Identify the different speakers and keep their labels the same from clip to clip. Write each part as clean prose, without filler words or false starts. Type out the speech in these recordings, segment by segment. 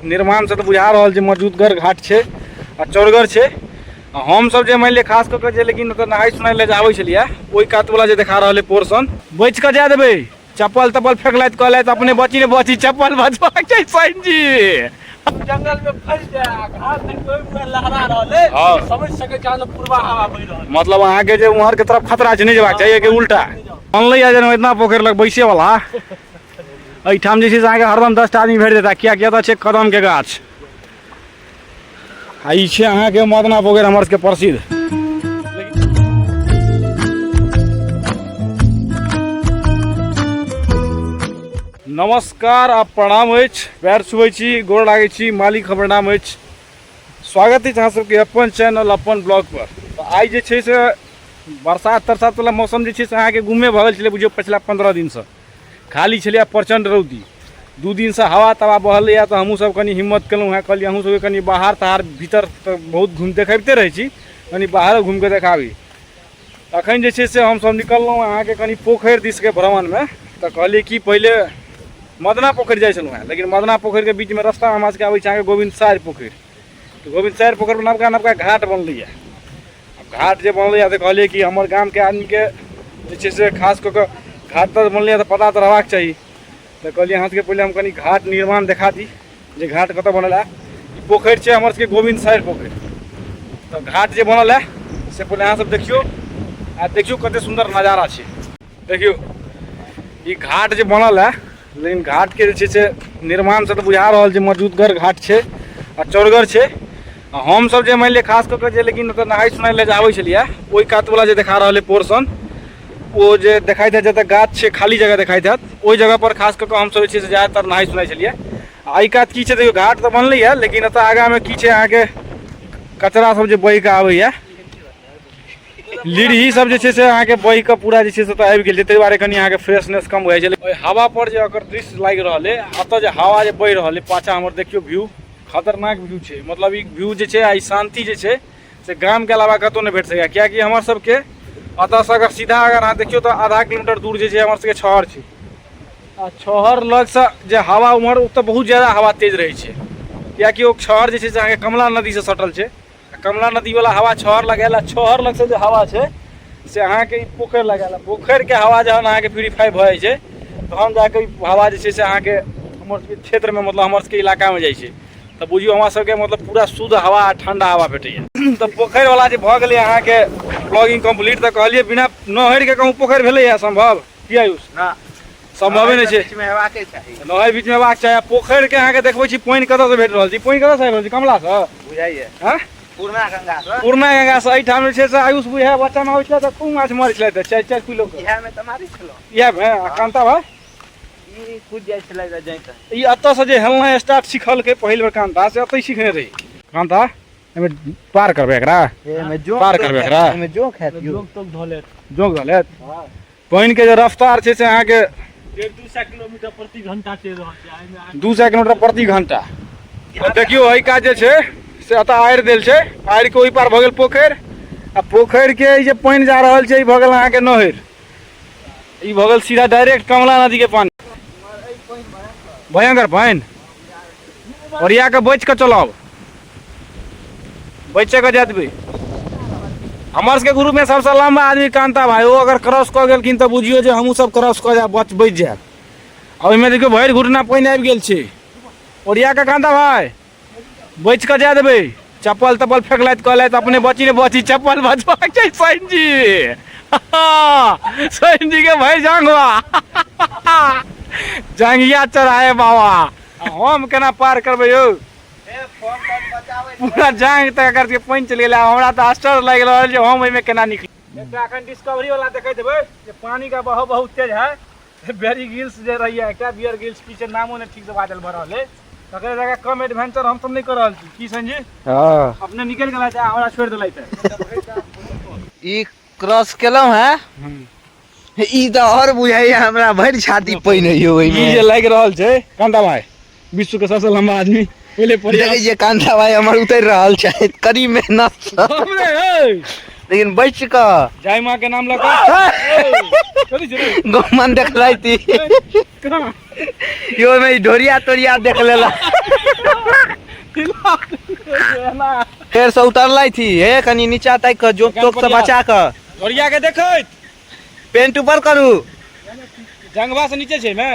Speaker 1: निर्माणसँ तऽ बुझा रहल छै मजबूतगर घाट छै आ चौड़गर छै। आ हमसब जे मानि लिअ खास कऽ कऽ जे लेकिन ओतऽ नहाय सोनाय लए जे आबै छलियै ओहि कातवला जे देखा रहल अइ पोर्शन, बचि कऽ जाय देबै, चप्पल तप्पल फेकलथि कहलथि अपने बची ने बची, चप्पल बचबाक छै सैन जी।
Speaker 2: जंगल में फंस जाय, घास में लहरा रहल है, समझ सके छै अहाँ पूर्वा हवा बहि रहल।
Speaker 1: मतलब अहाँके जे उम्हर के तरफ खतरा छै, नहि जेबाक चाही, एके उल्टा बनलै या जेना इतना पोखरि लग बैसे वाला। एहिठाम जे छै से अहाँके हरदम 10टा आदमी भेट जेता, किएकि एतऽ छै कदम के गाछ। आ ई छै अहाँके मदना पोखरि हमर सबके प्रसिद्ध। नमस्कार आ प्रणाम अछि, पैर छुबै छी, गोर लागै छी, मालिक के प्रणाम अछि। स्वागत अछि अहाँ सबके अपन चैनल अपन ब्लॉग पर। तऽ आइ जे छै से बरसात तरसात वाला मौसम जे छै से अहाँके गुमे भऽ गेल छलै, बुझियौ पछिला 15 दिनसँ खाली छलै प्रचण्ड रौदी। 2 दिनसँ हवा तवा बहलैए तऽ हमहूँ सब कनि हिम्मत केलहुँ हेँ, कहलियै अहूँ सबके कनि बाहर ताहर भीतर तऽ बहुत घुमि देखाबिते रहै छी, कनि बाहरो घुमिकऽ देखाबी। अखन जे छै से हमसब निकललहुँ अहाँके कनि पोखरि दिसके भ्रमणमे। तऽ कहलियै कि पहिले मदना पोखरि जाइ छलहुँ हेँ, लेकिन मदना पोखरिके बीचमे रस्ता हमरा सबके आबै छै अहाँके गोविन्द सारि पोखरि। तऽ गोविन्द सारि पोखरिमे नवका नवका घाट बनलैए। आब घाट जे बनलैए तऽ कहलियै कि हमर गामके आदमीके जे छै से खास कऽ कऽ घाट तऽ बनलैए तऽ पता तऽ रहबाक चाही। तऽ कहलियै अहाँ सबके पहिले हम कनि घाट निर्माण देखा दी जे घाट कतऽ बनल है। ई पोखरि छै हमर सबके गोविन्द सारि पोखरि। तऽ घाट जे बनल है से पहिले अहाँ सब देखियौ आ देखियौ कते सुन्दर नजारा छै। देखियौ ई घाट जे बनल है, लेकिन घाट के जे छै से निर्माणसँ तऽ बुझा रहल छै मजबूतगर घाट छै आ चौड़गर छै। आ हमसब जे मानि लिअ खास कऽ कऽ जे लेकिन ओतऽ नहाय सोनाय लए जे आबै छलियै ओहि कातवला जे देखा रहल अइ पोर्शन, ओ जे देखाइत हैत जतऽ गाछ छै खाली जगह देखाइत हैत ओहि जगह पर खास कऽ कऽ हमसब जे छै से ज्यादातर नहाय सोनाय छलियै। आ एहि कात की छै देखियौ, घाट तऽ बनलैए लेकिन एतऽ आगाँमे की छै अहाँके कचरा सब जे बहि कऽ आबैए, लीढ़ी सब जे छै से अहाँके बहि कऽ पूरा जे छै से ओतऽ आबि गेल छै, ताहि दुआरे कनि अहाँके फ्रेशनेस कम भऽ जाइ छै। ओहि हवा पर जे ओकर दृश्य लागि रहल अइ, एतऽ जे हवा जे बहि रहल अइ पाछाँ हमर देखियौ व्यू, खतरनाक व्यू छै। मतलब ई व्यू जे छै आ ई शान्ति जे छै से गामके अलावा कतहु नहि भेट सकैए, किएकि हमर सबके एतऽसँ अगर सीधा अगर अहाँ देखियौ तऽ आधा किलोमीटर दूर जे छै हमर सबके छहर छै। आ छहर लगसँ जे हवा उम्हर ओतऽ बहुत ज्यादा हवा तेज रहै छै, किएकि ओ छहर जे छै से अहाँके कमला नदीसँ सटल छै। आ कमला नदीवला हवा छहर लग आयल आ छहर लगसँ जे हवा छै से अहाँके ई पोखरि लग आयल। पोखरिके हवा जहन अहाँके प्यूरिफाइ भऽ जाइ छै तहन जाकऽ ई हवा जे छै से अहाँके हमर सबके क्षेत्रमे मतलब हमर सबके इलाकामे जाइ छै। तऽ बुझियौ हमरा सबके मतलब पूरा शुद्ध हवा आ ठण्डा हवा भेटैए। तऽ पोखरिवला जे भऽ गेलै अहाँके ब्लॉगिंग कम्प्लीट, तऽ कहलियै बिना नहरिके कहूँ पोखरि भेलैए सम्भव की आयुष?
Speaker 3: ना,
Speaker 1: सम्भवे नहि छै।
Speaker 3: बीचमे हेबाके चाही,
Speaker 1: नहरि बीचमे हेबाक चाही। आ पोखरिके अहाँके देखबै छी पानि कतऽसँ भेट रहल छै, पानि कतऽसँ आबि रहल छै? कमलासँ
Speaker 3: बुझाइए
Speaker 1: हँ,
Speaker 3: पूर्णा गंगासँ।
Speaker 1: पूर्णा गंगासँ। एहिठाम जे छै से आयुष बुझाय बच्चामे आबै छलै तऽ खूब माछ मारै छलै, तऽ 4-4 किलो के
Speaker 3: इएहमे तऽ मारै छलहुँ
Speaker 1: इएहमे। आ कान्ता भाय
Speaker 3: ई कुदि जाइ छलै तऽ जाइते
Speaker 1: ई एतऽसँ जे हेलनाइ स्टार्ट सिखलकै पहिल बेर कान्ता, से एतहि सिखने रही। कान्ता एहिमे पार करबै एकरा,
Speaker 3: एहिमे जोंक
Speaker 1: पार करबै एकरा,
Speaker 3: एहिमे जोंक हैत यौ।
Speaker 2: जोंक तोंक धऽ लेत,
Speaker 1: जोंक धऽ लेत। पानि के जे रफ्तार छै से अहाँके
Speaker 2: 150-200 किलोमीटर प्रति घंटा चलि रहल छै एहिमे,
Speaker 1: 200 किलोमीटर प्रति घंटा। तऽ देखियौ एहि काज जे छै से एतऽ आड़ि देल छै, आड़ि के ओहि पार भऽ गेल पोखरि, आ पोखरि के ई जे पानि जा रहल छै ई भऽ गेल अहाँके नहरि, ई भऽ गेल सीधा डायरेक्ट कमला नदी के पानि। भयंकर पानि, ओरिया के बचि कऽ चलब, बचे कऽ जाय देबै। हमर सबके ग्रुप में सबसँ लम्बा आदमी कांता भाई, ओ अगर क्रॉस कऽ गेलखिन तऽ बुझियौ जे हमहूँ सब क्रॉस कऽ जायब, बचि जायब। आ ओहिमे देखियौ भरि घुटना पानि आबि गेल छै। ओरिया कऽ कांता भाई बचि कऽ जाय देबै, चप्पल तप्पल फेकलथि कहलथि अपने बची ने बची, चप्पल बचबाक छै सैन जी। सैन जी के भरि जांघवा जांघिया चढ़ाए बाबा, हम केना पार करबै यौ? पूरा जांघ तक एकर सबके पानि चलि गेलै। हमरा तऽ आश्चर्य लागि रहल जे हम ओहिमे केना निकली। एकटा एखन डिस्कवरी वाला देखैत हेबै जे पानी का बहाव बहुत तेज है, बेरी गिल्स जे रहैया एकटा बियर गिल्स की छै नामो नहि ठीक से बाजल भऽ रहल अइ, तकरे जगह कम एडवेंचर हमसब नहि कऽ रहल छी की संजी?
Speaker 3: हँ,
Speaker 1: अपने निकलि गेलथि आ हमरा छोड़ि देलथि।
Speaker 3: ई क्रॉस केलहुँ हेँ, ई तऽ आओर बुझाइया हमरा भरि छाती पानि होइया ओहिमे।
Speaker 1: ई जे लागि रहल छै कांता भाई विश्व के सबसे लंबा आदमी पहिले
Speaker 3: देखै छियै कांता भाई हमर उतरि रहल छथि कड़ी मेहनत सँ, लेकिन बचि कऽ
Speaker 1: जय माँ के नाम लऽ कऽ
Speaker 3: गहुमन देखलथि यो ओहिमे ढोरिया तोरिया देख लेला।
Speaker 1: हिला एना।
Speaker 3: फेर से उतरलै थी हे, कनी नीचा ताकि कऽ, जोक तोक से बचा कऽ।
Speaker 1: झोरिया के देखैत
Speaker 3: पेंट ऊपर करू।
Speaker 1: जंगवा से नीचे छै ने।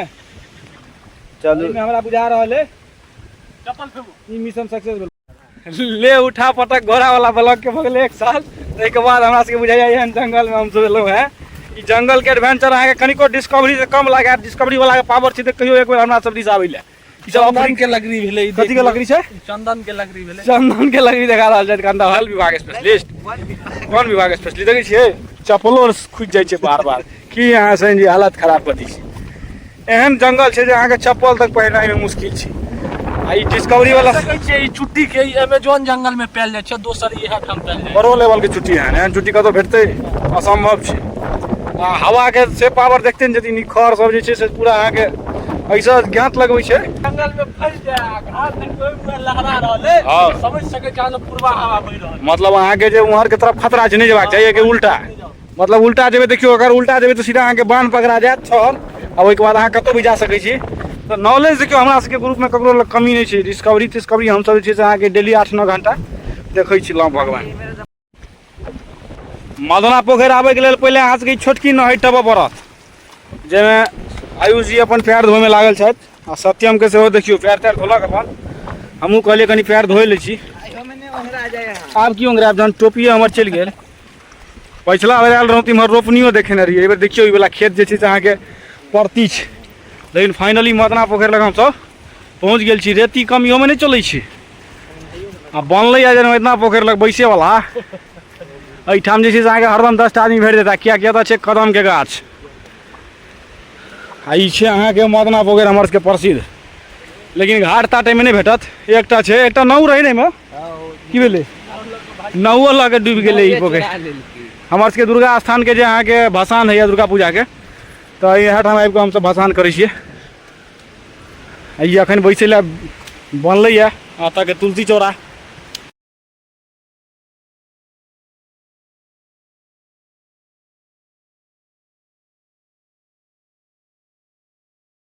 Speaker 3: चलू।
Speaker 1: एहिमे हमरा बुझा रहल है
Speaker 2: चप्पल फेंकू।
Speaker 1: ई मिशन सक्सेस भेल। ले उठा पटक घोड़ा वाला ब्लॉक के भगले 1 साल, ताहिके बाद हमरा सबके बुझाइया एहन जंगल में हमसब एलहुँ हेँ। ई जंगल के एडवेंचर अहाँके कनिको डिस्कवरी से कम लागत। डिस्कवरी वाला के पावर छै तऽ कहियो एक बेर हमरा सब दिस आबै लए। ई सब
Speaker 2: चंदन के लकड़ी भेलै। ई
Speaker 1: कथी के लकड़ी छै?
Speaker 2: चंदन के लकड़ी भेलै।
Speaker 1: चंदन के लकड़ी देखा रहल छै कंधा। वन विभाग स्पेशलिस्ट, वन विभाग स्पेशलिस्ट देखै छियै चप्पलो खुजि जाइ छै बार बार। की अहाँ से जी हालत खराब कऽ दै छै। एहन जंगल छै जे अहाँके चप्पल तक पहिरनाइ मे मुश्किल छै। आ ई डिस्कवरी वाला
Speaker 2: सकै छियै ई चुट्टी के ई अमेजोन जंगल में पायल जाइ छै, दोसर इएह ठाम पायल जाइ छै।
Speaker 1: बड़ो लेवल के चुट्टी एहन एहन चुट्टी कतौ भेटतै असंभव छै। आ हवा के से पावर देखते ने छथिन, ई खर सब जे छै से पूरा अहाँके ऐसा ज्ञात लगबै छै।
Speaker 2: जंगल में फंसि जाय आ घास में लहरा रहल है।
Speaker 1: हाँ।
Speaker 2: समझ सकै छै अहाँ पूर्वा हवा बहि रहल।
Speaker 1: मतलब अहाँके जे उम्हर के तरफ खतरा छै, नहि जेबाक चाही, एके उल्टा। मतलब उल्टा जेबै, देखियौ अगर उल्टा जेबै तऽ सीधा अहाँके बान्ह पकड़ा जायत छहर, आ ओहिके बाद अहाँ कतहु भी जा सकै छी। तऽ नॉलेज देखियौ हमरा सबके ग्रुपमे ककरो लग कमी नहि छै। डिस्कवरी तिस्कवरी हमसब जे छै से अहाँके डेली 8-9 घंटा देखै छी। लौ भगवान। मदना पोखरि आबैके लेल पहिले अहाँ सबके छोटकी नहर टपऽ पड़त, जाहिमे आयुष जी अपन पैर धोइमे लागल छथि आ सत्यमके सेहो देखियौ पैर तैर धोलक अपन। हमहूँ कहलियै कनि पैर धोइ लै छी। आब की ओंघरायब जहन टोपिए हमर चलि गेल। पछिला बेर आयल रहौं तऽ इम्हर रोपनियो देखेने रहियै, एहि बेर देखियौ ई वला खेत जे छै से अहाँके परती छै। लेकिन फाइनली मदना पोखरि लग हमसब पहुँच गेल छी। रेती कम इहोमे नहि चलै छै। आ बनलै जे मदना पोखरि लग बैसेवला, एहिठाम जे छै से अहाँके हरदम 10टा आदमी भेट जेता, किएकि एतऽ छै कदमके गाछ। आ ई छै अहाँके मदना पोखरि हमर सबके प्रसिद्ध, लेकिन घाट ताट एहिमे नहि भेटत। एकटा छै, एकटा नाव रहै ने एहिमे, की भेलै नावो लऽ कऽ डूबि गेलै ई पोखरि। हमर सबके दुर्गा स्थानके जे अहाँके भसान होइए दुर्गा पूजाके, तऽ इएह ठाम आबि कऽ हमसब भसान करै छियै। आ ई अखन बैसै लए बनलैए एतऽके तुलसी चौरा।